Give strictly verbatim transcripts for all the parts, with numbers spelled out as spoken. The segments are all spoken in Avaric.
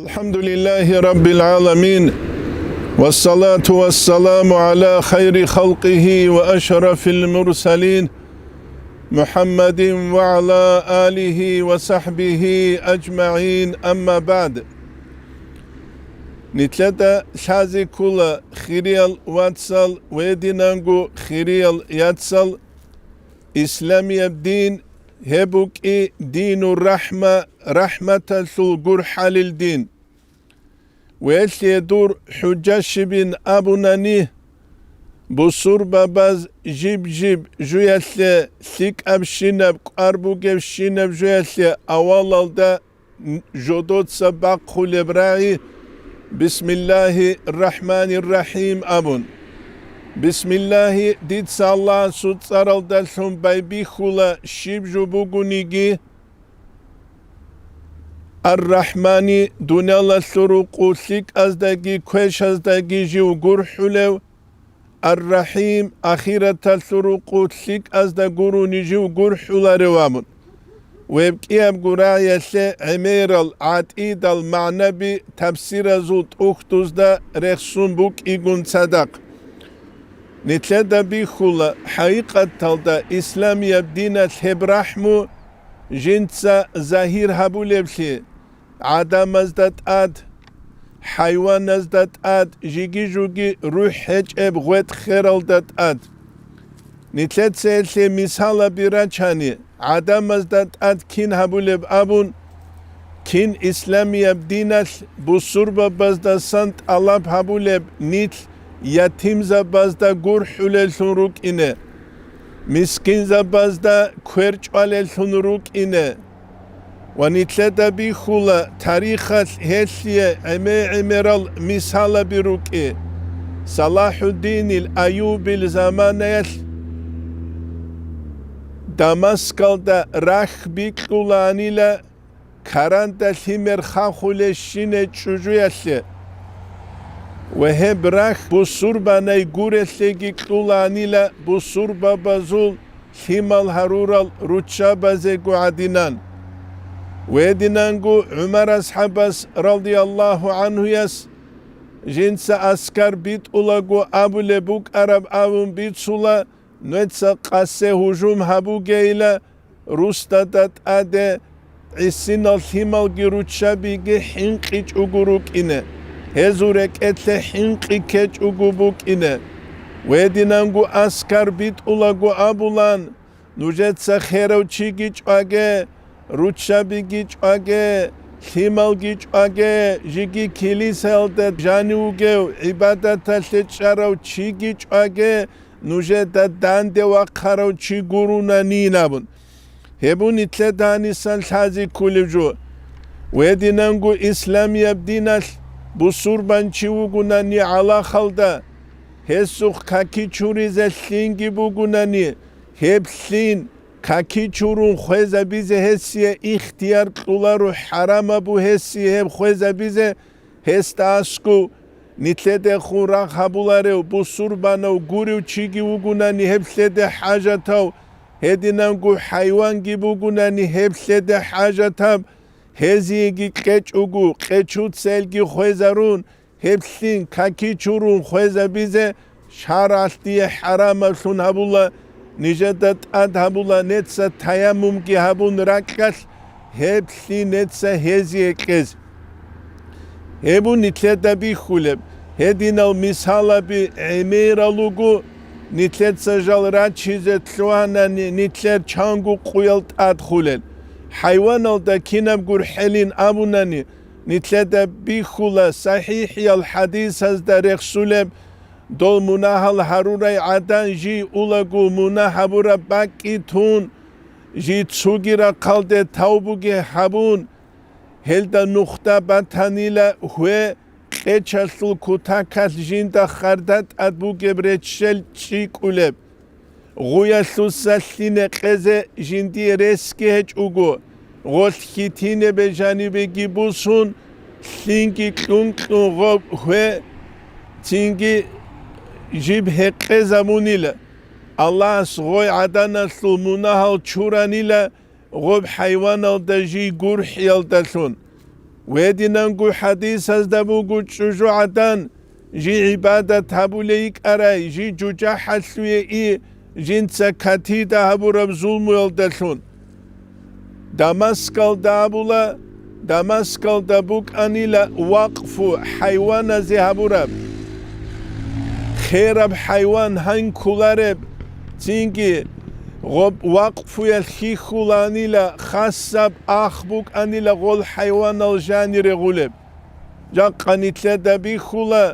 الحمد لله رب العالمين، والصلاة والسلام على خير خلقه وأشرف المرسلين، محمد وعلى آله وصحبه أجمعين، أما بعد. Нилъеда лъазе ккола, хириял вацал ва гьединанго хириял яцал, исламияб дин, гьеб букӀи динур рахӀма, рахӀматалъул гурхӀалил дин. Велъие дур хӀужа щибин абунани, бусурбабаз жиб-жиб жуялъе лъикӀабщинаб, кӀвар бугебщинаб жуялъе авалалда жодоца бахъулеб рагӀи, «Бисмиллагьи ррахӀмани ррахӀим» абун. Бисмиллагьи, дица Аллагьасул цӀаралдалъун байбихьула, щиб жо бугониги. Ар-РахӀмани, дуниялалъул рукъу лъикӀаздаги квешаздаги жив гурхӀулев, Ар-РахӀим, ахираталъул рукъу лъикӀазда гурони жив гурхӀуларев абун. Гьеб кӀиябго рагӀиялъе гӀемерал гӀатӀидал магӀнаби тафсиразул тӀухьдузда рехсон букӀигун цадахъ. Нилъеда бихьула, хӀакъикъаталда исламияб диналъ гьеб рахӀму жинца загьир гьабулеблъи, гӀадамазда тӀад, хӀайваназда тӀад, жиги-жуги рухӀ гьечӀеб гъветӀ-хералда тӀад. Нилъеца гьелъе мисалаби рачани, гӀадамазда тӀад кин гьабулеб абун, кин исламияб диналъ бусурбабаздасан тӀалаб гьабулеб нилъ ятимзабазда гурхӀулеллъун рукӀине, мискинзабазда квер чӀвалеллъун рукӀине. Ва нилъеда бихьула, тарихалъ гьелъие гӀеме-гӀемерал мисалаби рукӀи. Салахьуддинил Аюбил заманаялъ Дамаскалда рахь бикьулаанила каранда лъимер хахулещине чӀужуялъе. Ва гьеб рахь бусурбанай гурелъеги кьулаанила бусурбабазул лъимал гьарурал руччабазего гӀадинан. Гьединанго ГӀумар асхӀабас, радияллагьу гӀанхуяс, жинца аскар битӀулаго абулеб букӀараб абун бицула, нуца къасе гьужум гьабугейила, русдада тӀаде гӀисинал лъималги руччабиги хӀинкъичӀого рукӀине, гьезул рекӀелъе хӀинкъи ккечӀого букӀине. Гьединанго аскар битӀулаго абулан, нужеца херав чиги чӀваге, руччабиги чӀваге, лъималги чӀваге, жиги килисаялда жанив вугев, гӀибадаталъе чӀарав чиги чӀваге, нужеда данде вахъарав чи гуронанин абун. Гьеб нилъеда гьанисан лъазе кколев жо. Гьединанго исламияб диналъ бусурбанчи вугонани гӀалахалда, гьесухъ каки чуризе лъинги бугонани, гьеб лъин каки чурун хвезабизе гьесие ихтияр кьоларо, хӀарамабу гьесие гьеб хвезабизе, гьесда аскӀов, нилъедехун рагъ гьабуларев, бусурбанав гурев чиги вугонани гьеб лъеде хӀажатав, гьединанго хӀайванги бугонани гьеб лъеде хӀажатаб, гьезиеги кьечӀого, къечуцелги хвезарун, гьеб лъин каки чурун хвезабизе шаргӀалъ дие хӀарамаблъун гьабула, нижеда тӀад гьабула, неца таяммумги гьабун ракьалъ, гьеб лъин неца гьезие кьез. Гьеб нилъеда бихьулеб, гьединал мисалаби гӀемерал руго, нилъеца жал рачизе лъугьанани, нилъер чанго къуял тӀадхулел. ХӀайваналда кинаб гурхӀелин абунани, нилъеда бихьула сахӀихӀиял хӀадисазда рехсулеб, дол мунагьал гьарурай гӀадан жий улаго мунагь гьабураб бакӀги тун, жий цуги рахъалде тавбуги гьабун, гьелда нухда батанила гьве, къечалъул кутакалъ жинда харда тӀад бугеб реччел чӀикӀулеб. Гъуялъуса лъине къезе жиндие ресги гьечӀого, гъолъ хьитинебе жанибеги бусун, лъинги кьун-кьун гъоб гьве, цинги жиб гьекъезабунила. Аллагьас гъой гӀаданалъул мунагьал чуранила гъоб хӀайваналда жий гурхӀиялдалъун. Гьединанго хӀадисазда буго чӀужугӀадан, жий гӀибадат гьабулей йикӀарай, жий жужахӀалъуе и, жинца катида гьабураб зулмуялдалъун. Дамаскалда абула, Дамаскалда букӀанила вакъфу хӀайваназе гьабураб, хераб хӀайван гьанкулареб, цинги гъоб вакъфуялъ хьихьуланила, хасаб ах букӀанила гъол хӀайванал жанире гъулеб. Жакъа нилъеда бихьула,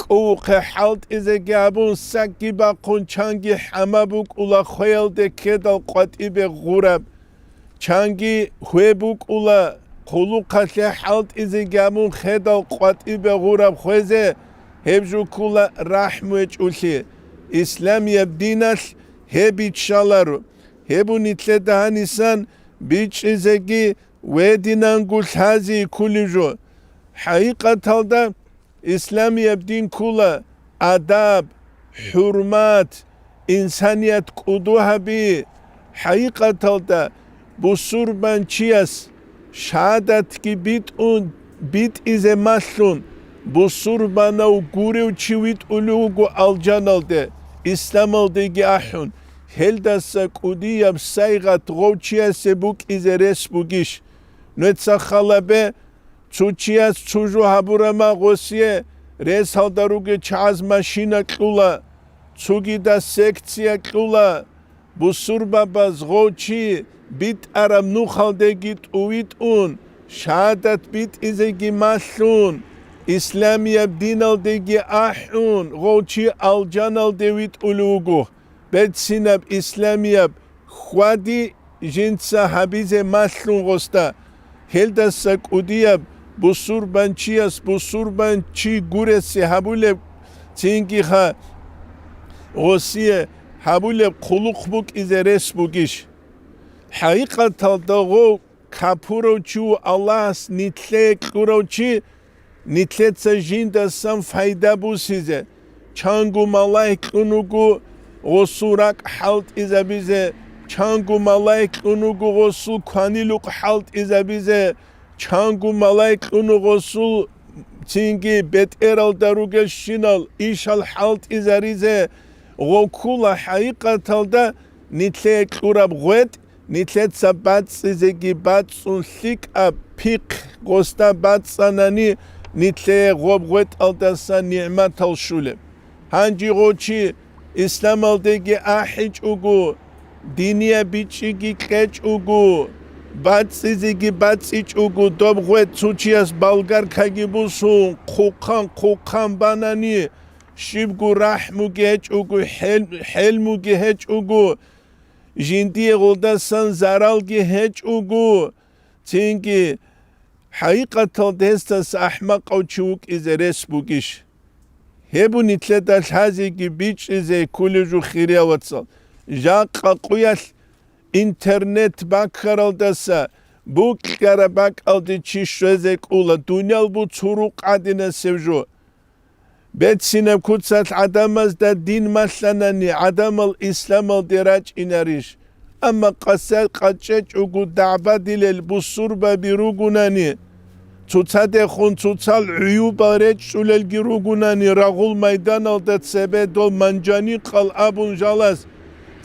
кӀувухъе хӀалтӀизеги абун, сакги бахъун, чанги хӀама букӀула хвеялде ккедал къватӀибе гъураб. Чанги хве букӀула, хъулухъалъе хӀалтӀизеги абун хедал къватӀибе гъураб хвезе, гьеб жукула рахӀму гьечӀулъи. Исламияб диналъ гьеб биччаларо. Гьеб нилъеда гьанисан бичӀчӀизеги гьединанго лъази кколеб жо. ХӀакъикъаталда, исламияб дин ккола адаб, хӀурмат, инсаният кӀуду гьаби. ХӀакъикъаталда, бусурбанчияс шагьадатги битӀун, битӀизе малъун, бусурбанав гурев чи витӀулев вуго алжаналде, исламалдеги ахӀун, гьелдаса кӀудияб сайгъат гъов чиясе букӀизе рес бугищ? Нуца халабе, цо чияс цо жо гьабурама гъосие, ресалда ругел чагӀаз машина кьула, цогидас секция кьула, бусурбабаз гъов чи битӀараб нухалдеги тӀувитӀун, шагьадат битӀизеги малъун, исламияб диналдеги ахӀун, гъов чи алжаналде витӀулев вуго. Берцинаб исламияб хьвади жинца гьабизе малъун гъосда, гьелдаса кӀудияб бусурбанчияс бусурбанчи гуресе гьабулеб, цинги гъосие гьабулеб хъулухъ букӀизе рес бугищ? ХӀакъикъаталда гъов капурав чи ва Аллагьас нилъее кьурав чи, нилъеца жиндасан пайда бусизе, чанго малаик кьун вуго гъосул ракӀ хӀалтӀизабизе, чанго малаик кьун вуго гъосул кванилукъ хӀалтӀизабизе, чанго малаик кьун вуго гъосул цинги бетӀералда ругелщинал ишал хӀалтӀизаризе, гъов ккула хӀакъикъаталда нилъее кьураб гъветӀ, нилъеца бацӀцӀизеги бацӀцӀун лъикӀаб пихъ гъосда бацӀцӀанани, нилъее гъоб гъветӀалдаса нигӀматал щулеб. Гьанже гъов чи исламалдеги ахӀичӀого, динияб бичӀчӀиги кьечӀого, бацӀцӀизеги бацӀцӀичӀого, доб гъветӀ цо чияс болгаркаги бусун, хъухъан-хъухъан банани, щибго рахӀмуги гьечӀого, хӀел-, хӀелмуги гьечӀого, жиндие гъолдасан заралги гьечӀого, цинги хӀакъикъаталда гьесдаса ахӀмакъав чи вукӀизе рес бугищ? Гьеб нилъеда лъазеги бичӀчӀизе кколеб жо, хириял вацал. Жакъа къуялъ интернет баккаралдаса букьараб бакӀалде чи щвезе кӀула, дуниял буцурукъ гӀадинасеб жо. Берцинаб куцалъ гӀадамазда дин малъанани, гӀадамал исламалде рачӀинарищ? Амма къасай къачӀечӀого дагӀбадилел бусурбаби ругунани, цоцадехун цоцал гӀуюбал речӀчӀулелги ругунани, рагъул майданалда цебе дол манжаникъал абун жалаз,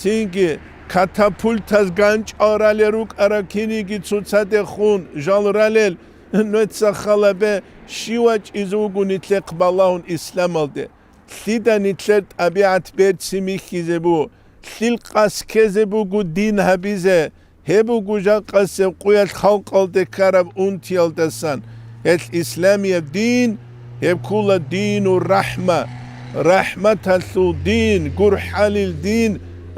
цинги катапультаз ганчӀал ралел рукӀарал киниги цоцадехун жал ралел, нуца халабе, щив вачӀизе вуго нилъехъ балагьун исламалде? Лъида нилъер тӀабигӀат берцин бихьизе буго? Лъил къасд ккезе буго дин гьабизе? Гьеб буго жакъасеб къуялъ халкъалде ккараб унтиялдасан. Гьелъ исламияб дин, гьеб ккола дину рахӀма, рахӀматалъул дин, гурхӀалил дин.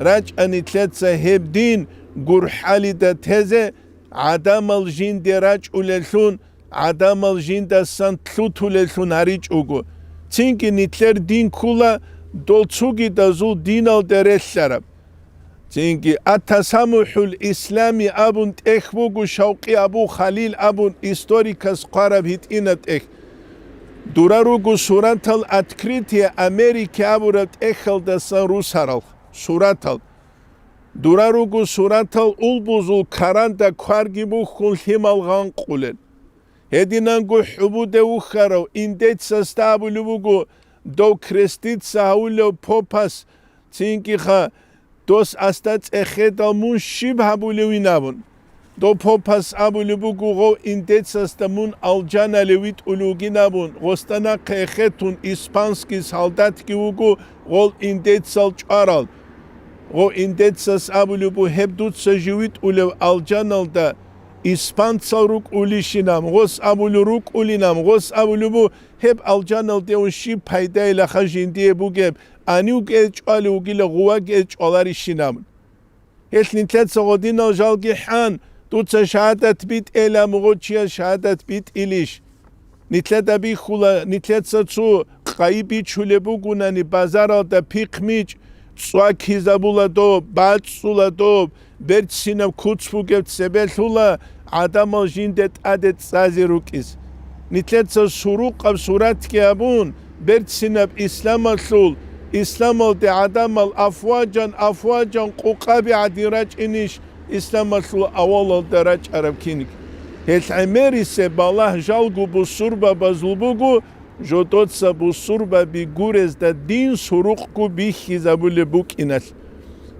РачӀа нилъеца гьеб дин гурхӀалида тезе, гӀадамал жинде рачӀулеллъун, гӀадамал жиндасан лъутулеллъун гьаричӀого. Цинги нилъер дин ккола дол цогидазул диналде релълъараб. Цинги «Ат-Тасамухьул Ислами» абун тӀехь буго, Шавкъи Абу Халил абун историкас хъвараб гьитӀинаб тӀехь. Дура руго суратал «Открытие Америки» абураб тӀехьалдасан русарал суратал. Дура руго суратал улбузул каранда кварги бухьун лъимал гъанкъулел. Гьединанго хӀубуде вухьарав индецасда абулеб буго, дов креститься гьавулев попас, цинги-ха дос асда цӀехедал мун щиб гьабулевин абун. Дов попас абулеб буго, гъов индецасда мун алжаналев витӀулев вугин абун, гъосда нахъе эхетун испанский солдатги вуго гъол индецал чӀварал. Гъов индецас абулеб буго, гьеб дуца жив витӀулев алжаналда испанцал рукӀулищинаб, гъос абулев рукӀулинаб, гъос абулеб буго, гьеб алжаналде ун щиб пайдайилаха жиндие бугеб, гьанивги гьез чӀвалев вугила, гъуваги гьез чӀваларищинаб. Гьелъ нилъеца гъодинал жалги хӀан, дуца шагьадат битӀейилан мугъ чияс шагьадат битӀилищ? Нилъеда бихьула, нилъеца цо къайи бичулеб бугунани базаралда пихъ мичӀ, цӀвакизабула доб, бацӀцӀула доб, берцинаб куц бугеб цебе лъула гӀадамал жинде тӀаде цӀазе рукӀиз. Нилъеца сурукъаб суратги гьабун, берцинаб исламалъул, исламалде гӀадамал афважан-афважан къукъаби гӀадин рачӀинищ исламалъул авалалда рачӀараб киниг? Гьелъ гӀемерисеб балагь жалго бусурбабазул буго, жодоца бусурбаби гурезда дин сурукъго бихьизабулеб букӀиналъ.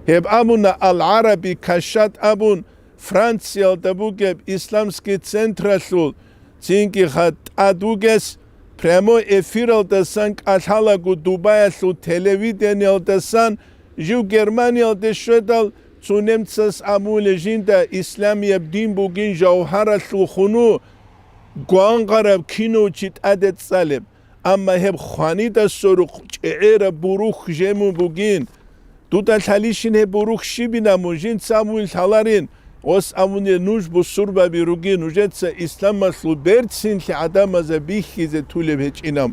Гьеб абуна Ал-ГӀараби Кашшат абун, Франциялда бугеб исламский централъул, цинги-ха тӀад вугес, прямой эфиралдасан кӀалъалаго Дубаялъул телевидениялдасан, жив Германиялде щведал, цо немцас абулеб жинда исламияб дин бугин жавгьаралъул хуну гвангъараб кино чи тӀаде цӀалеб. Амма гьеб хванида сорухъ чӀегӀераб бурухь жемун бугин. Дуда лъалищин гьеб бурухь щибина мун, жинца абун лъаларин, гъос абуне нуж бусурбаби ругин, нужеца исламалъул берцинлъи гӀадамазда бихьизе тулеб гьечӀинаб.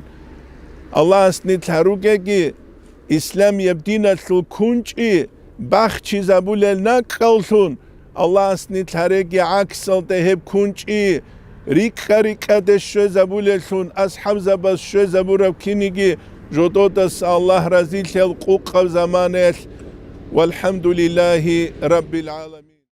Аллагьас нилъ гьаругеги, исламияб диналъул кунчӀи бахчизабулел накӀкӀаллъун, Аллагьас нилъ гьареги гӀаксалда гьеб кунчӀи рикӀкӀа-рикӀкӀаде щвезабулеллъун, асхӀабзабаз щвезабураб киниги жододаса Аллагь разилъаял къукъаб заманаялъ. ВалхӀамдулиллагьи раббил гӀаламин.